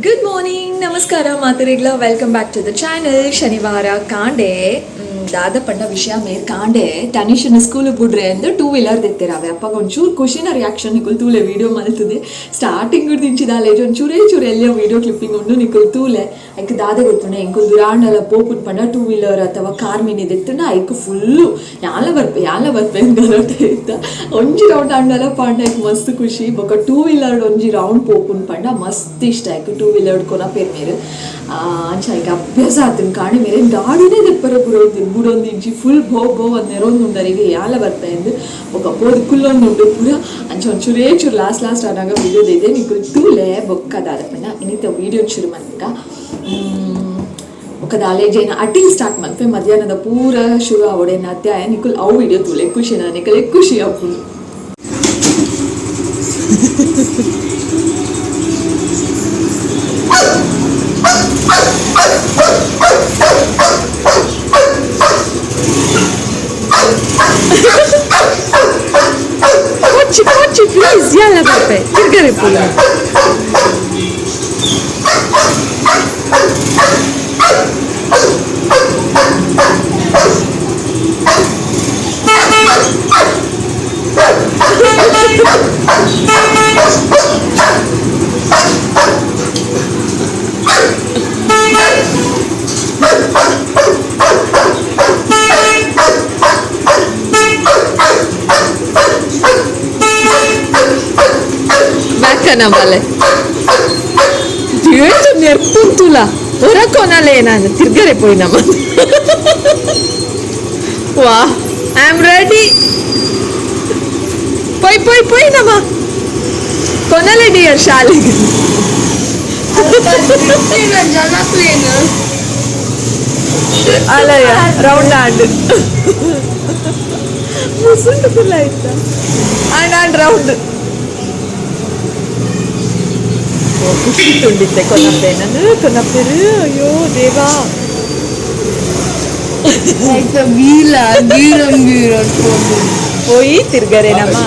Good morning, ನಮಸ್ಕಾರ ಮಾತರಿಗ್ಲ. Welcome back to the channel. ಶನಿವಾರ ಕಾಂಡೆ ದಾದ ಪಂಡ ವಿಷಯ ಮೇರ್ ಕಾಂಡೆ ತನಿಷನ ಸ್ಕೂಲ್ ಬುಡ್ರೆ ಅಂದು ಟೂ ವೀಲರ್ ದೆತ್ತೆರಾವೆ. ಅಪ್ಪಾಗ ಒಂಚೂರು ಖುಷಿನ ರಿಯಾಕ್ಷನ್ ನಿಕುಲ್ ತೂಲೆ. ವೀಡಿಯೋ ಮಲ್ತದೆ ಸ್ಟಾರ್ಟಿಂಗ್ ದಿಂಚಿದಾಲೆ ಒಂಚೂರೇ ಚೂರು ಎಲ್ಲ ವೀಡಿಯೋ ಕ್ಲಿಪ್ಪಿಂಗ್ ಉಂಡು, ನಿಕುಲ್ ತೂಲೆ. ಐಕ್ ದಾದ ಗೊತ್ತುಂಡೆ, ಎಂಕುಲ್ ದುರಾಂಡಲ ಪೋಪುನ್ ಪಂಡ ಟೂ ವೀಲರ್ ಅಥವಾ ಕಾರ್ ಮಿನಿ ದೆತ್ತುಂಡ ಐಕ್ ಫುಲ್ಲು ಯಾಲ ಬರ್ಪೆ ಯಾಲ ಬರ್ಪೆ ಗಲಾಟೆ ಇತ್ತ. ಒಂಜಿ ರೌಂಡ್ ಆಂಡಲ ಪಾಂಡ ಐಕ್ ಮಸ್ತ್ ಖುಷಿ. ಬೊಕ ಟೂ ವೀಲರ್ ಒಂಜಿ ರೌಂಡ್ ಪೋಪುನ್ ಪಂಡ ಮಸ್ತ್ ಇಷ್ಟ ಐಕ್. ಟೂ ವೀಲರ್ ಕೊನಪೇರ್ ಮೇರ್ ಅಂಚ ಐಕ್ ಅಭ್ಯಾಸ ಆತನ್. ಕಾಣೆ ಮೇರೆ ಗಾಡಿನೇ ದೆಪ್ಪರೆ ಬುಡೊಂದು ಬುಡೊಂದಿಂಚಿ ಫುಲ್ ಭೋ ಭೋ ಒಂದು ನೆರೊಂದುಂಡರಿಗೆ ಯಾಲ ಬರ್ಪೆ ಅಂದ್. ಬೊಕ ಪೋದು ಕುಲ್ಲೊಂದುಂಡು ಪೂರ. ಅಂಚ ಒಂಚೂರೇ ಚೂರು ಲಾಸ್ಟ್ ಲಾಸ್ಟ್ ಆನಾಗ ವಿಡಿಯೋ ಇದೆ, ನಿಕುಲ್ ತೂಲೆ. ಬೊಕ್ಕ ದಾದ ಪಂಡ ಇನ್ನಿತ ವಿಡಿಯೋ ಶುರು ಮನ್ಪುಗ. ಬೊಕ್ಕ ದಾಲೇಜೇನ ಅಟಿಲ್ ಸ್ಟಾರ್ಟ್ ಮನ್ಪೆ. ಮಧ್ಯಾಹ್ನದ ಪೂರ ಶುರು ಆವಡೇನ ಅಧ್ಯಾಯ. ನಿಕುಲ್ ಅವು ವಿಡಿಯೋ ತೂಲೆ, ಖುಷಿನ ನಿಕಲೆ ಖುಷಿ ಆಪುಂಡು. ಕೊಚ್ಚಿ ಕೊಚ್ಚಿ ಪ್ಲೀಸ್, ಎಲ್ಲ ಬರ್ಪೆ ತಿರ್ಗರೆ ಪೂರ. ಬ್ಯಾಕನ ಬಾಲೆ ನೆರ್ಪುಂತುಲ ಹೊರಕೊನಲೇ ನಾನು ತಿರ್ಗರೆ ಪೋಯಿನಮ್ಮ. ವಾ, I am ready. ಪೊಯ್ ಪೊಯ್ ಪೊಯ್ ನಮ್ಮ ಕೊನಲೆ ಡಿಯರ್ ಶಾಲೆಗೆ. ಜನಪ್ಲೇನು. ಅಲ್ಲಯ್ಯ, ರೌಂಡ್ ಆಂಡ್ ಮುಸುಂಡು ಫುಲ್ ಆಯ್ತಾ and and round. ಖುಷಿ ತುಂಡಿತ್ತೆ ಕೊನಪ್ಪೆ ನಾನು ಕೊನಪ್ಪೆರು. ಅಯ್ಯೋ ದೇವಾ. ಲೈಕ್ ವೀಲ ಗೀರಂ ಗೀರಂ. ಪೋಯಿ ತಿರ್ಗರೆ ನಮ್ಮ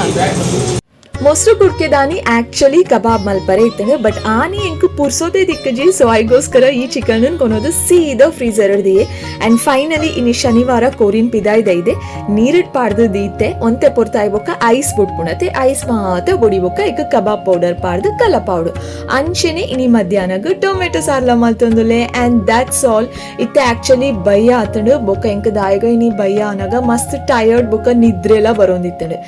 ಮೊಸರು ಕುಡ್ಕೆದಾನಿ. ಆಕ್ಚುಲಿ ಕಬಾಬ್ ಮಲ್ಪರೆ ಇತ್ತಂಡು, ಬಟ್ ಆನಿ ಎಂಕ್ ಪುರ್ಸೋದೆ ದಿಕ್ಕಜಿ. ಸೊ ಐಗೋಸ್ಕರ ಈ ಚಿಕನ್ ಕೊನೋದು ಸೀದಾ freezer ದಿಯೆ. And finally ಇನಿ ಶನಿವಾರ ಕೋರಿನ್ ಪಿದಾಯ್ದ ಇದೆ ನೀರಿಡ್ ಪಾಡ್ದು ದೀತೆ. ಒಂತೆ ಪೊರ್ತಾಯ್ ಬೊಕ್ಕ ಐಸ್ ಬುಡ್ಪುಣತೆ. ಐಸ್ ಮಾತ ಬೊಡಿ ಬೊಕ್ಕ ಇಕ್ ಕಬಾಬ್ ಪೌಡರ್ ಪಾಡ್ದು ಕಲಪಾವ್ಡು. ಅಂಚೆನೆ ಇನಿ ಮಧ್ಯಾಹ್ನಗ್ ಟೊಮೆಟೊ ಸಾರ್ಲ ಮಲ್ತೊಂದುಲೆ. And that's all. ಇತ್ತೆ ಆಕ್ಚುಲಿ ಬಯ್ಯ ಆತಂಡು. ಬೊಕ್ಕ ಎಂಕ್ ದಾಯಗ ಇನಿ ಬಯ್ಯ ಅನಗ ಮಸ್ತ್ ಟಯರ್ಡ್ ಬೊಕ್ಕ ನಿದ್ರೆಲ ಬರೋಂದಿತ್ತಂಡು.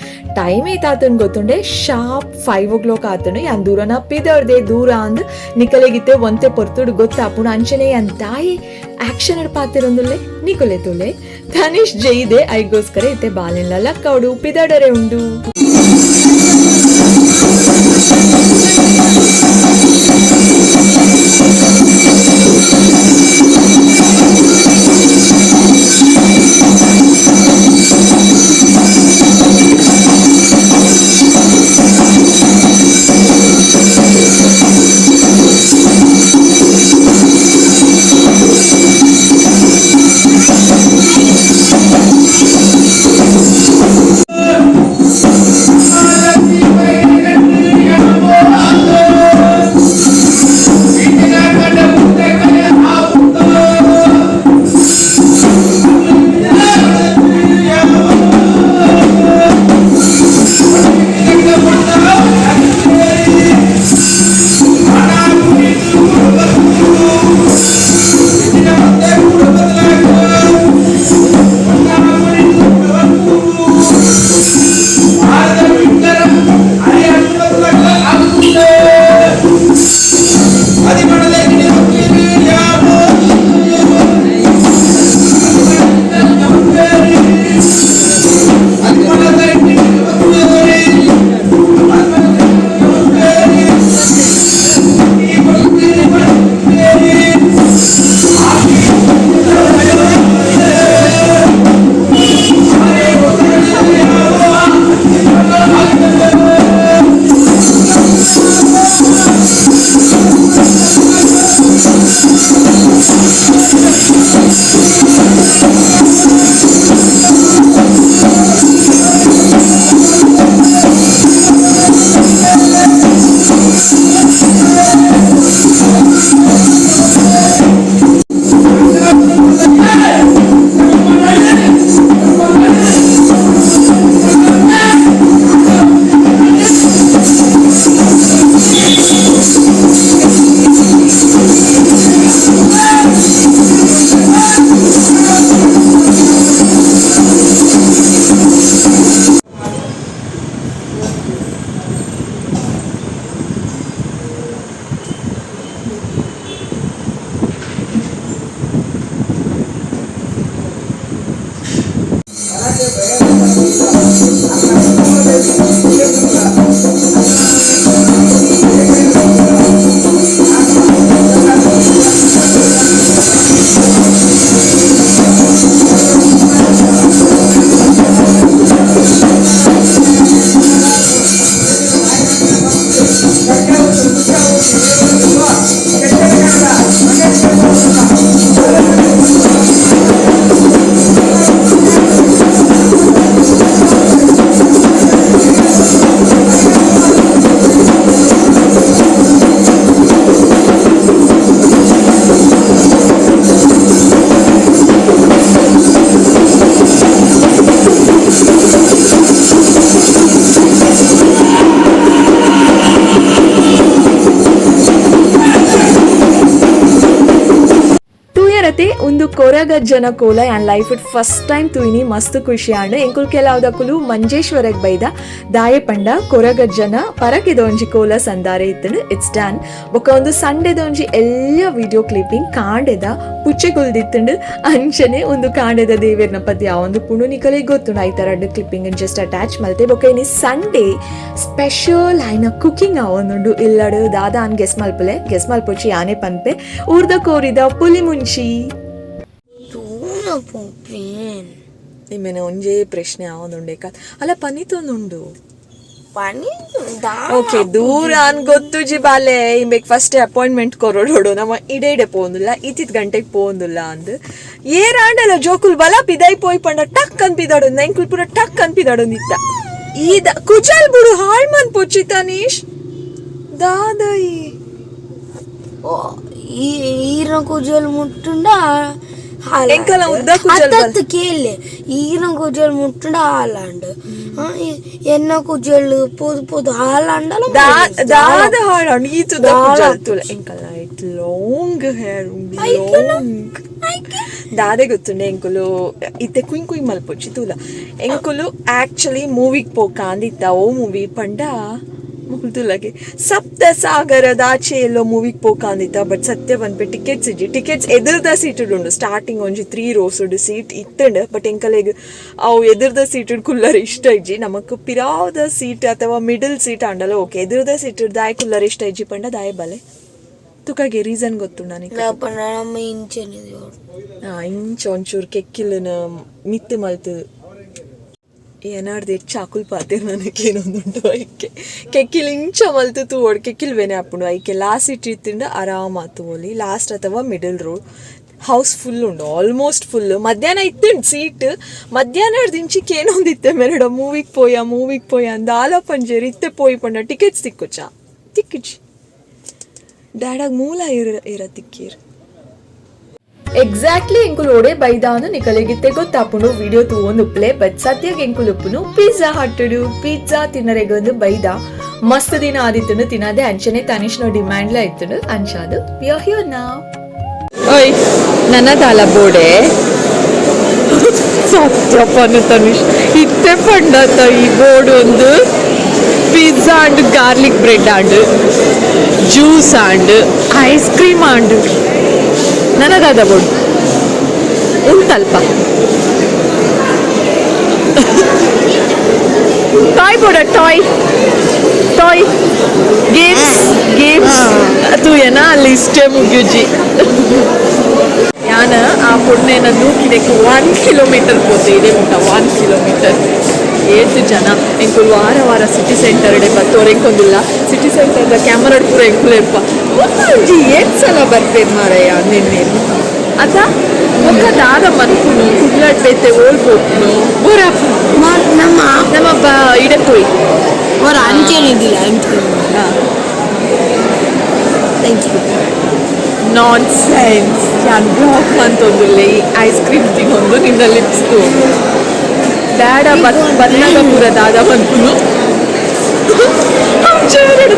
ಟೈಮ್ ಏತಾತನ್ ಗೊತ್ತುಂಡೆ? ಶಾರ್ಪ್ 5 ಓ ಕ್ಲಾಕ್ ಆತನು. ಯಾನ್ ದೂರನ ಪಿದರ್ದೆ ದೂರ ಅಂದ್ ನಿಕಲೆಗಿತ್ತೆ ಒಂತೆ ಪೊರ್ತುಡು ಗೊತ್ತಾಪುಣ. ಅಂಚನೆ ಯಾನ್ ದಾಯಿ ಆಕ್ಷನ್ ಪಾತಿರೊಂದುಲ್ಲೆ ನಿಕೊಲೆ ತುಲೆ. ತನಿಷ್ ಜೈದೆ, ಐಗೋಸ್ಕರ ಇತ್ತೆ ಬಾಲಿನ್ಲ ಲಕ್ಕೌಡು ಪಿದಡರೆ ಉಂಡು. ಒಂದು ಕೊರಗಜ್ಜನ ಕೋಲ ಯಾನ್ life it first time ತೂಯಿನಿ, ಮಸ್ತ್ ಖುಷಿ ಆಂಡ್. ಎಂಕುಲ್ ಕೆಲವುದಕ್ಕುಲು ಮಂಜೇಶ್ವರಗ್ ಬೈದ ದಾಯೆ ಪಂಡ ಕೊರಗಜ್ಜನ ಪರಕೆದ ಒಂಜಿ ಕೋಲ ಸಂದಾರೆ ಇತ್ತುಂಡು. It's done. ಬೊಕ ಒಂದು ಸಂಡೆದ ಒಂಜಿ ಎಲ್ಲ ವಿಡಿಯೋ ಕ್ಲಿಪ್ಪಿಂಗ್ ಕಾಂಡೆದ ಪುಚ್ಚೆ ಕುಲ್ದಿತ್ತುಂಡು. ಅಂಚನೆ ಒಂದು ಕಾಂಡೆದ ದೇವೆರ್ನ ಪದ್ಯ ಒಂದು ಪುಣು ನಿಕಲೆ ಗೊತ್ತುಂಡು. ಐತರ clipping just attach ಮಲ್ತೆ. ಬೊಕ ಇನಿ ಸಂಡೇ ಸ್ಪೆಷಲ್ ಆಯ್ನ ಕುಕಿಂಗ್ ಆವೊಂದುಂಡು ಇಲ್ಲಡು. ದಾದಾ ಅನ್ ಗೆಸ್ ಮಲ್ಪಲೆ, ಗೆಸ್ ಮಲ್ಪೊಚ್ಚಿ, ಯಾನೆ ಪನ್ಪೆ. ಊರ್ದ ಕೋರಿದ ಪುಲಿ ಮುಂಚಿ. ದೂರ ಪೋಪೇನ್. ನಿಮ್ಮೆನೆ ಒಂಜೇ ಪ್ರಶ್ನೆ ಆವೊಂದುಂಡೆ ಅಲ್ಲ, ಪನಿತೊಂದುಂಡು. ಪನಿ. ಓಕೆ, ದೂರ ಅನ್ ಗೊತ್ತುಜಿ ಬಾಲೆ. ಇಂಬೆಗ್ ಫಸ್ಟ್ ಅಪಾಯಿಂಟ್ಮೆಂಟ್ ಕೊರೊಡೋಡು. ನಮ್ಮ ಇಡೆ ಇಡೆ ಪೋಂದುಲ್ಲ, ಇತ್ತಿತ್ ಗಂಟೆಗೆ ಪೋಂದುಲ್ಲ ಅಂದ್. ಏರಾಂಡಲ ಜೋಕುಲ್ ಬಲ ಪಿದೈ ಪೋಯ್ ಪಂಡ ಟಕ್ ಅನ್ಪಿದಾಡು. ಎಂಕುಲ್ ಪೂರ ಟಕ್ ಅನ್ಪಿದಾಡೊಂದಿತ್ತ. ಈದ ಕುಚಲ್ ಬುಡು, ಹಾಳ್ ಮನ್ ಪೊಚ್ಚಿ ತನೀಶ್ ದಾದೈ. ಈರ ಕುಜಲ್ ಮುಟ್ಟುಂಡ. ಎಂಕಲ ಉದ್ದ ಕುಜಲ್. ಅತ್ತತ್ತು ಕೇಳಿ, ಈಗಿನ ಕುಜಲ್ ಮುಟ್ಟುಂಡ ಹಾಲಾಂಡ್, ಎನ್ನ ಕುಜಲ್ ಪೋದು ಪೋದು ಹಾಲಾಂಡಲ. ದಾದ ಹಾಳಾಂಡ್ ಈತುದ ಕುಜಲ್ ತುಲ. ಎಂಕಲ್ನ it long hair, long. ದಾದೆ ಗೊತ್ತುಂಡೆ ಎಂಕುಲು ಇತ್ತೆ ಕುಯ್ ಕುಯ್ ಮಲ್ಪೊಚ್ಚಿ ತೂಲ. ಎಂಕುಲು ಆಕ್ಚುಲಿ ಮೂವಿಗ್ ಪೋಕ ಅಂದಿತ್ತ. ಓ ಮೂವಿ ಪಂಡ ಮುಲ್ತುಲಗೆ ಸಪ್ತ ಸಾಗರದ ಆಚೆ ಎಲ್ಲೋ ಮೂವಿಗ್ ಪೋಕ ಅಂದಿತ್ತ. ಬಟ್ ಸತ್ಯ ಪನ್ಪೆ, ಟಿಕೆಟ್ಸ್ ಇಜ್ಜಿ. ಟಿಕೆಟ್ಸ್ ಎದುರ್ದ ಸೀಟ್ ಉಂಡು. ಸ್ಟಾರ್ಟಿಂಗ್ ಒಂಜಿ 3 ರೋಸ್ ಉಂಡು, ಸೀಟ್ ಇತ್ತಂಡು. ಬಟ್ ಎಂಕಲೆಗ್ ಅವು ಎದುರ್ದ ಸೀಟ್ ಕುಲ್ಲರ್ ಇಷ್ಟ ಇಜ್ಜಿ. ನಮಕ್ ಪಿರಾವದ ಸೀಟ್ ಅಥವಾ ಮಿಡಲ್ ಸೀಟ್ ಆಂಡಲ ಓಕೆ. ಎದುರ್ದ ಸೀಟ್ ದಾಯ ಕುಲ್ಲರ್ ಇಷ್ಟ ಇಜ್ಜಿ ಪಂಡ ದಾಯ ಬಲೆ ತುಕಾಗೆ ರೀಸನ್ ಗೊತ್ತು ನನಗೆ. ನಮ್ಮ ಇಂಚನೆ. ಇಂಚ ಒಂಚೂರು ಕೆಕ್ಕಿಲನ ಮಿತ್ತು ಮಲ್ತು ಏನಾರ್ದು ಹೆಚ್ಚು ಅಕುಲ್ ಪಾತೆರ್ ನನಗೆ ಏನೊಂದುಂಡು. ಐಕೆ ಕೆಕ್ಕಿಲ್ ಇಂಚ ಮಲ್ತು ತೂವೊಡು, ಕೆಕ್ಕಿಲ್ ಬೇನೆ ಆಪುಂಡು. ಐಕೆ ಲಾಸ್ಟ್ ಸೀಟ್ ಇತ್ತಿಂಡ ಆರಾಮ ತೂವೊಲಿ. ಲಾಸ್ಟ್ ಅಥವಾ middle road. House full ಉಂಡು, ಆಲ್ಮೋಸ್ಟ್ ಫುಲ್. ಮಧ್ಯಾಹ್ನ ಇತ್ತುಂಡು ಸೀಟ್. ಮಧ್ಯಾಹ್ನ ದಿಂಚಿಕ್ ಏನೊಂದಿತ್ತೆ ಮೆರಡ ಮೂವಿಗೆ ಪೋಯ, ಮೂವಿಗೆ ಪೋಯ ಅಂದ ಆಲ ಪಂಜೇರಿ. ಇತ್ತೆ ಪೋಯಿ ಪಂಡ ಟಿಕೆಟ್ಸ್ ತಿಕ್ಕುಚಾ? ತಿಕ್ಕುಚಿ. ಡ್ಯಾಡಾಗ ಮೂಲ ಇರ ಇರ ತಿಕ್ಕೀರ್. ಎಕ್ಸಾಕ್ಟ್ಲಿ ಎಂಕುಲು ಒಡೆ ಬೈದಾನು ನಿಕಲೆಗಿತ್ತೆ ಗೊತ್ತಾಪುಂಡು ವಿಡಿಯೋ ತೂವೊಂದು ಉಪ್ಪಲೆ. ಬಟ್ ಸದ್ಯಗೆ ಎಂಕುಲು ಉಪ್ಪುನು ಪಿಜ್ಜಾ ಹಟ್ಟುಡು. ಪಿಜ್ಜಾ ತಿನ್ನರೆಗೊಂದು ಬೈದ. ಮಸ್ತ್ ದಿನ ಆದಿತ್ತುಂಡು ತಿನ್ನದೆ. ಅಂಚನೆ ತನಿಷ್ನ ಡಿಮ್ಯಾಂಡ್ಲ ಇತ್ತುಂಡು. ಅಂಚಾದು we are here ನಾವ್. ಓಯ್, ನನ್ನದಾಲ ಬೋಡೆ. ಸತ್ಯಪ್ಪನು ತನಿಷ್ ಇತ್ತೆ ಪಂಡತ ಈ ಬೋರ್ಡ್ ಒಂದು pizza and garlic bread and juice and ice cream and ನನದಾದ board ಉಂಟಲ್ಪ. Toy ಬೋಡ, toy toy games games ತೂಯನ ಅಲ್ಲಿ ಇಷ್ಟೇ ಮುಗಿಯುಜಿ. ಯಾನ ಆ ಪೊಣ್ಣೆನ ನೂಕಿದಕ್ಕೆ 1 ಕಿಲೋಮೀಟರ್ ಪೋತೆ. ಇದೇ ಮುಟ್ಟ 1 ಕಿಲೋಮೀಟರ್. ಏತು ಜನ. ಎಂಕುಲು ವಾರ ವಾರ ಸಿಟಿ ಸೆಂಟರ್ ಇಡೆ ಬತ್ತೋರ್ ಎಂಕೊಂದಿಲ್ಲ. ಸಿಟಿ ಸೆಂಟರ್ದ ಕ್ಯಾಮರಾ ಪೂರ ಎಂಕುಲೆಪ್ಪ. ಒಂಜಿ ಏತ್ ಸಲ ಬರ್ಪೇರ್ ಮಾರಯ್ಯ ನಿನ್ನೆ ಅತ. ಬೊಕ್ಕ ದಾದ ಮನ್ಪುನು? ಕುಡ್ಲಡ್ ಬೇತೆ ಓಲ್ ಪೋಪುನು? ಬೋರಾಪು. ನಮ್ಮ ನಮ್ಮ ಬ ಇಡಕೋಯ್. ಅವರ ಅಂಚೆನಿದ್ದಿಲ್ಲ, ಅಂಚೆ. Thank you. Non sense. ಯಾನ್ ಬ್ಲಾಕ್ ಮಂತೊಂದುಲ್ಲೆ. ಈ ಐಸ್ ಕ್ರೀಮ್ ತಿನ್ನೊಂದು ನಿನ್ನ ಲಿಪ್ಸ್ ಬೇಡ. ಬತ್ ಬನ್ನಾಗ ಪೂರ ದಾದ ಮನ್ಪುನು?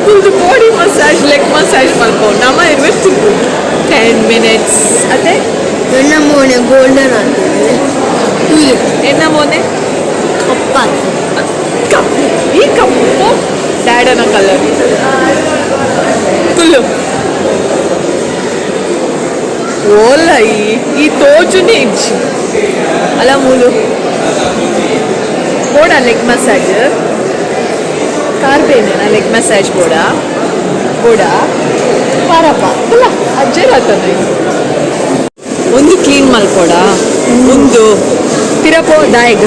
ಕುಲ್ದು body massage, leg massage ಮಲ್ಪೋ. ನಮ್ಮ ಇರ್ಬೇಕು ತಿಕ್ಕು 10 ಮಿನಿಟ್ಸ್ ಅದೇ. ಎಣ್ಣ ಮೋನೆ ಗೋಲ್ಡನ್ ಆಗ್ತದೆ. ಎನ್ನ ಮೋನೆ? ಕಪ್ಪ. ಕಪ್ಪು, ಈ ಕಪ್ಪು ಡ್ಯಾಡನ ಕಲರ್. ಕುಲ್ಲು ಓಲ ಈ ಈ ತೋಜುನೇ ಇಜ್ಜಿ ಅಲ್ಲ. ಮೂಲು ಬೋಡ leg massage car ಬೇನೇನಾ? Leg massage ಬೋಡ ಬೋಡ ಪಾರಪ್ಪ ಅಲ್ಲ ಅಜ್ಜೇರಾತನ. ಒಂದು ಕ್ಲೀನ್ ಮಲ್ಪೋಡ ಒಂದು ಪಿರಪೋ ದಾಯಗ್.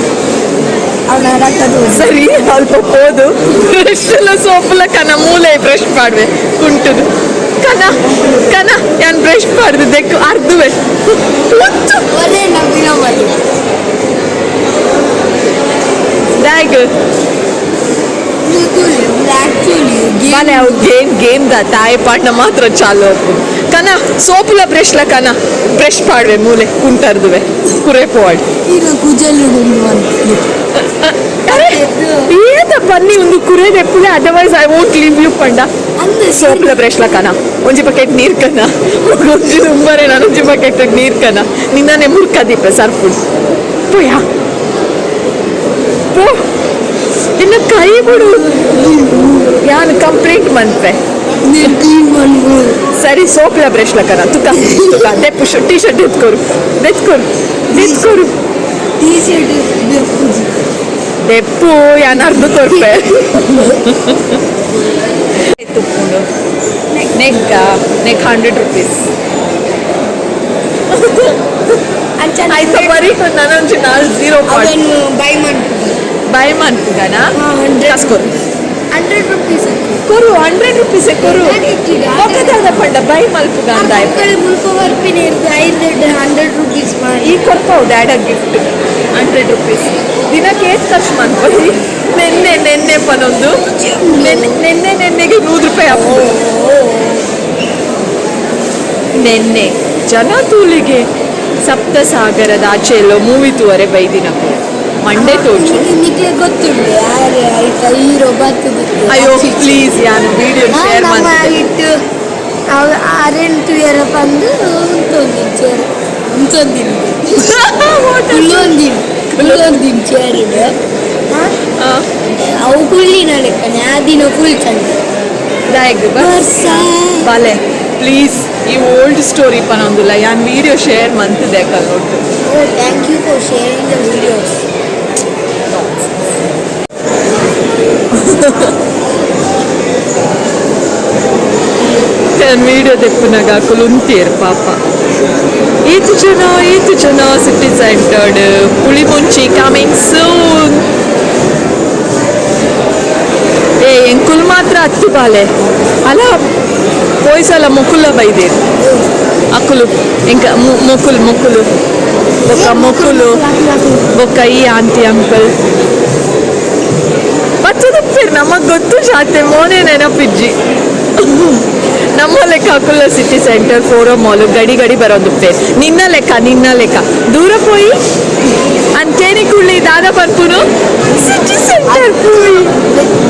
ಸರಿ, ಅಲ್ಪ ಪೋದು ಬ್ರಷ್ ಎಲ್ಲ ಸೋಪುಲ ಕನ. ಮೂಲೆ ಬ್ರಷ್ ಮಾಡುವೆ ಕುಂಟುದು. ಕನ ಕನ ಯಾನ್ ಬ್ರಷ್ ಮಾಡ್ದು ದೆಕ್ಕು ಅರ್ದುವೆ. ಉತ್ತು. ಒಳ್ಳೆ ನಮ್ಮಿನ ಮನೆ. ದಾಯಗ್. ಆಕ್ಚುಲಿ ಬಾಲೆ, ಅವು ಗೇಮ್ ಗೇಮ್ the ತಾಯಿ ಪಾಂಡ ಮಾತ್ರ ಚಾಲು ಅಪ್ಪು. ಕನ ಸೋಪುಲ ಬ್ರಷ್ಲ ಕನ ಬ್ರಷ್ ಪಾಡ್ವೆ. ಮೂಲೆ ಕುಂಟರ್ದುವೆ ಕುರೆ ಪೋವಾಡ್. ಇದು ಕುಜಲು ಅಂತ. ಏತ ಬನ್ನಿ ಒಂದು ಕುರೇದ ಎಪ್ಪುಲೆ, otherwise I won't leave you ಪಂಡ. ಅಂದು. ಸೋಪ್ಲ ಬ್ರಷ್ ಲಕನ, ಒಂಜಿ ಬಕೆಟ್ ನೀರ್ ಕನ, ಒಂಜಿ ತುಂಬರೆ ನಾನು ಒಂಜಿ ಬಕೆಟ್ ನೀರ್ ಕನ, ನಿನ್ನನೆ ಮುರ್ಕದೀಪ ಸರ್ಫುಡ್ ಪೋಯಾ ಪೋ. ನಿನ್ನ ಕೈ ಬಿಡು, ಯಾನು ಕಂಪ್ಲೇಂಟ್ ಮನ್ಪೆ. ಕ್ಲೀನ್ ಮಾಡ್ಬೋದು. ಸರಿ, ಸೋಪ್ಲ ಬ್ರಷ್ ಲಕನ, ತುಕ ತುಕ ದೆಪ್ಪು, ಟೀ ಶರ್ಟ್ ಎತ್ಕೊರು, ದೆತ್ಕೊರು, ದೆತ್ಕೊರು. ಟೀ ಶರ್ಟ್ ದೆಪ್ಪು, ಯಾನ್ ಅರ್ಧ ಕೊರ್ಪೆ. ತುಪ್ಪುಂಡು ನೆಕ್ಕ ನೆಕ್ 100 ರುಪೀಸ್. ಆಯ್ತು, ಬರೀ ನಾನೊಂಜಿ ನಾಲ್ ಜೀರೋ. ಅವನು ಬೈ ಮಾಡ್ಬೋದು. ಬೈ ಮನ್ಪುಗನ? ಹಾ, 100. ಕಾಸ್ಕೊರು. 100 ರುಪೀಸ್. ಕೊರು, 100 ರುಪೀಸ್ ಕೊರು. ನಾನು ಇಟ್ಟಿದ್ದೆ. ಪಕ್ಕದ ಪಂಡ ಬೈ ಮಲ್ಪುಗ ಅಂದಾಯ್. ಮಕ್ಕಳು ಮುಲ್ಪ ಬರ್ಪಿನ ಇರ್ದು ಐದು 100 ರುಪೀಸ್ ಮಾಡಿ. ಈ ಕೊರ್ಪವು ಡ್ಯಾಡ ಗಿಫ್ಟ್ 100 ರುಪೀಸ್. ದಿನಕ್ಕೆ ಏತ್ ಖರ್ಚು ಮನ್ಪೊಲಿ? ನೆನ್ನೆ ನೆನ್ನೆ ಪನೊಂದು ನೆನ್ನೆ ನೆನ್ನೆ ನೆನ್ನೆಗೆ 100 ರೂಪಾಯಿ ಅಪ್ಪು. ನೆನ್ನೆ ಜನ ತೂಲಿಗೆ ಸಪ್ತಸಾಗರದ ಆಚೆ ಎಲ್ಲೋ ಮೂವಿ ತೂವರೆ ಬೈದಿನಕು ಮಂಡೆ ತೋಚು. ನಿಕ್ಲೆ ಗೊತ್ತುಂಟು ಯಾರು ಆಯ್ತಾ ಹೀರೋ ಬರ್ತದಿತ್ತು. ಅಯ್ಯೋ ಪ್ಲೀಸ್, ಯಾನು ವಿಡಿಯೋ ಶೇರ್ ನಮ್ಮ ಮಾಡ್ತೀನಿ. ಇಟ್ಟು ಅರೆನ್ ತುಯರ ಬಂದು ಉಂತೊಂದಿನ ಚೇರ್ ಉಂತೊಂದಿನ ಕುಲ್ಲೊಂದಿನ ಕುಲ್ಲೊಂದಿನ ಚೇರ್. ಅವು ಕುಳ್ಳಿನ ಲೆಕ್ಕನೆ ಆ ದಿನ ಫುಲ್ ಚಂದ. ಬಸ್ ಬಾಲೆ ಪ್ಲೀಸ್, ಈ ಓಲ್ಡ್ ಸ್ಟೋರಿ ಪನೊಂದುಲ್ಲ, ಯಾನ್ ವಿಡಿಯೋ ಶೇರ್ ಮಂತಿದೆ ಕಲ್ಲೊಟ್ಟು. Oh, thank you for sharing the videos. ನಾನು ವಿಡಿಯೋ ದೆಪ್ಪುನಗ ಅಕುಲು ಉಂತಿಯರ್ ಪಾಪ. ಏತು ಜನ, ಏತು ಜನ ಸಿಟಿ ಸೆಂಟರ್ಡ್. Pulimunchi coming soon. ಏ, ಎಂಕುಲ್ ಮಾತ್ರ ಹತ್ತು ಬಾಲೆ ಅಲ್ಲ, ಪೋಯ್ಸಲ ಮುಕುಲ ಬೈದೇರು ಅಕುಲು. ಎಂಕ ಮುಕುಲ್ ಮುಕುಲು ಬೊಕ್ಕ ಮುಕುಲು ಬೊಕ್ಕ ಈ ಆಂಟಿ ಅಂಕಲ್ ಬತ್ತುದುಪ್ಪೇರು ನಮಗ್ ಗೊತ್ತು. ಜಾತೆ ಮೋನೆ ನೆನಪಿಜ್ಜಿ. ನಮ್ಮ ಲೆಕ್ಕ ಅಕುಲ city centre, forum mall ಗಡಿ ಗಡಿ ಬರೋದುಪ್ಪೆ. ನಿನ್ನ ಲೆಕ್ಕ, ನಿನ್ನ ಲೆಕ್ಕ ದೂರ ಪೋಯಿ ಅಂತೇನಿ ಕುಳ್ಳಿ ದಾದ ಪನ್ಪುನು ಸಿಟಿ ಸೆಂಟರ್ ಪೋಯಿ.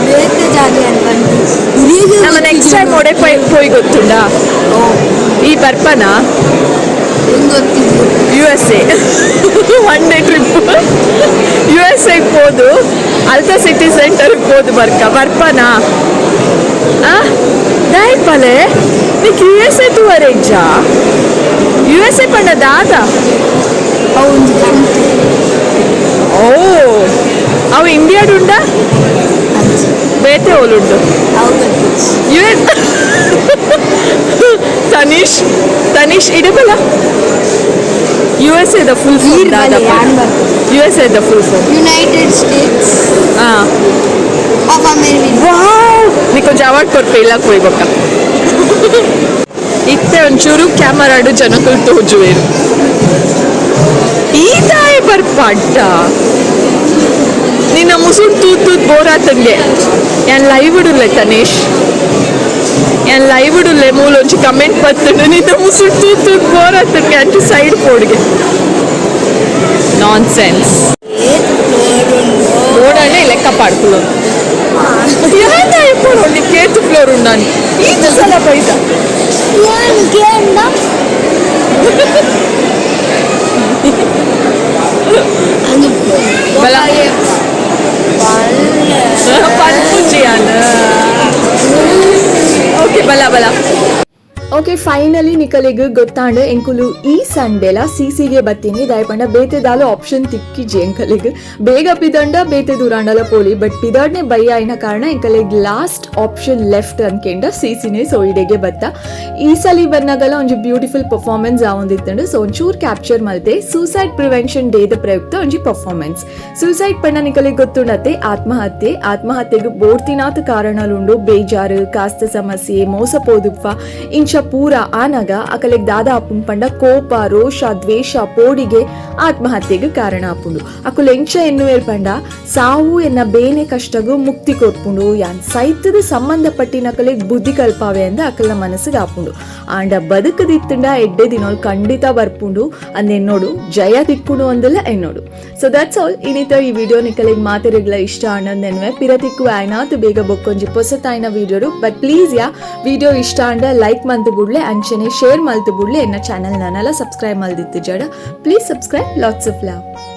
ಬೇತೆ ಜಾಗ ಅನ್ಕೊಂಡು. ನಮ್ಮ ನೆಕ್ಸ್ಟ್ ಟೈಮ್ ಒಡೆ ಪೋಯ್ ಪೋಯ್ ಗೊತ್ತುಂಡಾ? ಈ ಬರ್ಪನಾ? ಹೆಂಗ್ ಗೊತ್ತಿದ್ರು? USA one day trip. USA ಪೋದು ಅಲ್ತ ಸಿಟಿ ಸೆಂಟರ್ ಪೋದು ಬರ್ಕ ಬರ್ಪನಾ? ಆ ದಾಯ್ ಪಲೆ, ನೀಕ್ ಯುಎಸ್ಎ ತೂವರೆ ಇಜ್ಜಾ? ಯುಎಸ್ಎ ಪಂಡ ದಾದ? ಒಂದು ಕಂಟ್ರಿ. ಓ, ಅವು ಇಂಡಿಯಾಡುಂಡ? ಬೇತೆ ಓಲುಂಡು? ಅವು ಗೊತ್ತಿತ್ತು. ಯು ಎಸ್ ತನಿಷ್, ತನಿಷ್ ಇಡಬಲ್ಲ. USA the full form? ಈರ್ ಬಲೆ, ಯಾನ್ ಬರ್ತದೆ. USA the full form? United States ಹಾಂ of America. Wow, ನೀಕೊಂಚ award ಕೊರ್ಪೆ ಇಲ್ಲ ಕುಯ್ಬೊಕ್ಕ. ಇತ್ತೆ ಒಂಚೂರು ಕ್ಯಾಮರಾಡು ಜನಕುಲು ತೋಜುವೇರು. ಈ ತಾಯಿ ಬರ್ಪಾಡ್ಡ ನಿನ್ನ ಮುಸುನ್ ತೂತ್ ತೂತ್ ಬೋರಾತಂಗೆ. ಯಾನ್ ಲೈವ್ ಇಡುಲ್ಲೆ ತನೇಶ್, ಯಾನ್ ಲೈವ್ ಇಡುಲ್ಲೆ. ಮೂಲೊಂಚಿ ಕಮೆಂಟ್ ಬತ್ತುಂಡು, ನಿನ್ನ ಮುಸುನ್ ತೂತ್ ತೂತ್ ಬೋರಾತಂಗೆ, ಅಂಚು ಸೈಡ್ ಪೋಡ್ಗೆ. Nonsense. ಓಡಾಡೆ ಲೆಕ್ಕ ಪಾಡ್ಕುಲು. ಯಾತ ಇಪ್ಪೊಡು ಕೇತು ಫ್ಲೋರ್ ಉಂಡಾನಿ ಈತ ಸಲ ಬೈದ. ಏನ್ ಕೇಂಡ? ಬಲ. ಪನ್ಪುಜಿಯಾನ. ಓಕೆ, ಬಲ ಬಲ. ಓಕೆ, ಫೈನಲಿ ನಿಕಲಿಗ್ ಗೊತ್ತಾಂಡ, ಎಂಕುಲು ಈ ಸಂಡೇಲ ಸಿಸಿಗೆ ಬತ್ತೀನಿ. ದಯಪಂಡ ಬೇತೆ ದಾಲ ಆಪ್ಷನ್ ತಿಕ್ಕಿಜಿ ಎಂಕಲಿಗ್. ಬೇಗ ಪಿದಂಡ ಬೇತೆ ದೂರಾಂಡಲ ಪೋಲಿ, ಬಟ್ ಪಿದಾಡ್ನೆ ಬಯ್ಯ ಆಯ್ನ ಕಾರಣ ಎಂಕಲಿಗ್ last option left ಅನ್ಕೆಂಡ ಸಿಸಿನೇ. ಸೊ ಇಡೆಗೆ ಬತ್ತ. ಈ ಸಲಿ ಬಂದಾಗಲ ಒಂಜಿ ಬ್ಯೂಟಿಫುಲ್ ಪರ್ಫಾರ್ಮೆನ್ಸ್ ಆವೊಂದಿತ್ತಂಡು, ಸೊ ಒಂಚೂರು ಕ್ಯಾಪ್ಚರ್ ಮಲ್ತೆ. ಸೂಸೈಡ್ ಪ್ರಿವೆನ್ಷನ್ ಡೇದ ಪ್ರಯುಕ್ತ ಒಂಜಿ ಪರ್ಫಾರ್ಮೆನ್ಸ್. ಸೂಸೈಡ್ ಪಂಡ ನಿಕಲಿಗ್ ಗೊತ್ತುಂಡತೆ, ಆತ್ಮಹತ್ಯೆ. ಆತ್ಮಹತ್ಯೆಗೆ ಬೋರ್ತಿನಾತ್ ಕಾರಣಲುಂಡು. ಬೇಜಾರು, ಕಾಸ್ತ ಸಮಸ್ಯೆ, ಮೋಸ ಪೋದುಪ್ಪ, ಇಂಚ. ಪೂರ ಆನಗ ಅಕಲೆಗ್ ದಾದ ಆಪುಂಡು ಪಂಡ ಕೋಪ, ರೋಷ, ದ್ವೇಷ, ಪೋಡಿಗೆ ಆತ್ಮಹತ್ಯೆಗೆ ಕಾರಣ ಆಪುಂಡು. ಅಕುಲು ಎಂಚ ಎನ್ನುವೆರ್ ಪಂಡ ಸಾವು ಎನ್ನ ಬೇನೆ ಕಷ್ಟಗು ಮುಕ್ತಿ ಕೊರ್ಪುಂಡು, ಯಾನ್ ಸೈತದ ಸಂಬಂಧಪಟ್ಟಿನಕಲೆಗ್ ಬುದ್ಧಿ ಕಲ್ಪಾವೆ ಅಂದ ಅಕಲ್ನ ಮನಸ್ಸಿಗೆ ಆಪುಂಡು. ಆಂಡ ಬದುಕದಿತ್ತಂಡ ಎಡ್ಡೆ ದಿನೋಲ್ ಖಂಡಿತ ಬರ್ಪುಂಡು ಅಂದ್ ಎನ್ನೋಡು, ಜಯ ತಿಕ್ಕುಂಡು ಅಂದಲ್ಲ ಎನ್ನೋಡು. ಸೊ that's all ಇನಿತ ಈ ವಿಡಿಯೋ. ನಿಕಲೆಗ್ ಮಾತೆರೆಗ್ಲ ಇಷ್ಟ ಆಂಡ ನೆನ್ವೆ ಪಿರ ತಿಕ್ಕುವೆ ಆಯ್ನಾತ್ ಬೇಗ ಬೊಕ್ಕೊಂಜಿ ಪೊಸತಾಯಿನ ವಿಡಿಯೋಡು. ಬಟ್ ಪ್ಲೀಸ್ ಯಾ, ವಿಡಿಯೋ ಇಷ್ಟ ಆಂಡ ಲೈಕ್ ಮಲ್ತು ಬುಡ್ಲೆ, ಅಂಚನೆ ಶೇರ್ ಮಲ್ತು ಬುಡ್ಲೆ. ಎನ್ನ ಚಾನೆಲ್ ನಾನೆಲ್ಲ ಸಬ್ಸ್ಕ್ರೈಬ್ ಮಲ್ದಿತ್ತು ಜಡ, please subscribe. Lots of love.